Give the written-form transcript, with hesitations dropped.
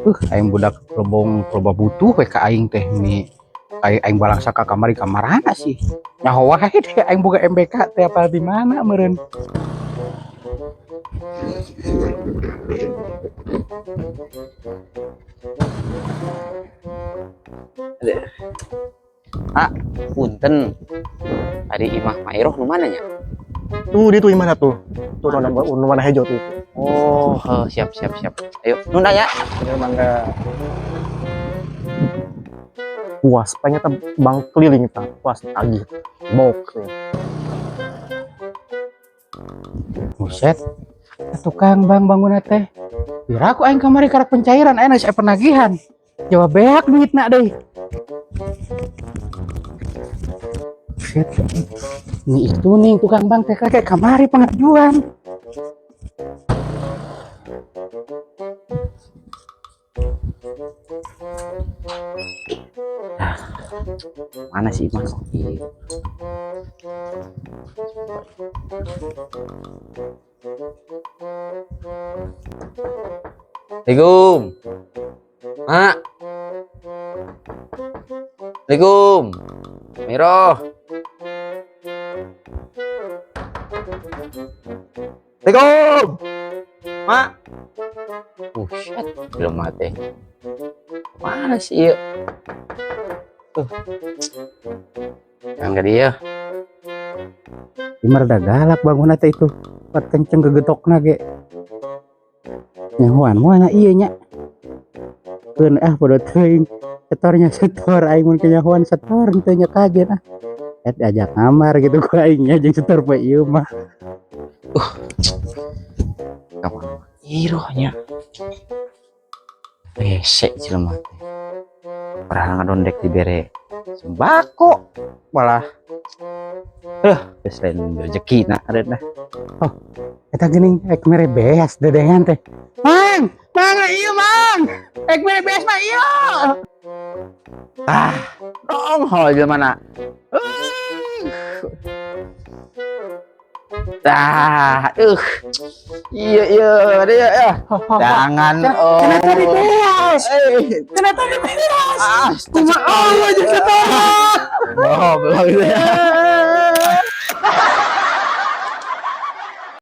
Aing budak lebong loba butuh we ka aing teh mi aing, aing balangsa ka kamari kamarana sih. Nyaho wae teh aing boga MBK teh apa di mana meureun. Ah, punten. Ari imah Mairoh nu mana nya? Tuh dia tuh gimana tuh? Tuh nu mana hejo tuh. Oh, heuh, siap siap siap. Ayo, nu nanya. Bener mangga. Puas, ternyata bang keliling tak puas tagih. Bok. Buset. Tukang bang bangun teh. Pira aku aing kamari karak pencairan aing geus aya penagihan. Jawab beak duitna deui. Buset. Ini itu nih tukang bang teh kayak kamari pengajuan. Mana sih imah? Oh, iya. Assalamualaikum. Mak. Assalamualaikum. Miro. Assalamualaikum. Mak. Buset, belum mati. Mana sih ieu? Tuh. Jangan ke dia. Ini rada galak bangun teh itu. Pat kenceng kegetokna ge. Nyahoan moal ieu nya. Keun ah bodoh teuing. Setornya setor aing mun kenyahoan setor teu nya kajen ah. Et diajak ngamar gitu ku aing nya jeung setor poe ieu mah. Kapan? Irohnya. Resek jelema teh. Pernah ngadondek dibere sembako malah. Geus lain rezeki na dah. Oh, eta geuning ek mere beas dedengan teh. Mang, mang ieu mang. Ek mere beas mah ieu. Ah, dong hol jelema na. Ah, Iya iya, ada ya ya. Jangan oh. Kenapa dibeas? Eh, Kenapa dibeas? ah, Kumaha Allah jeung setor. oh, belum gitu ya.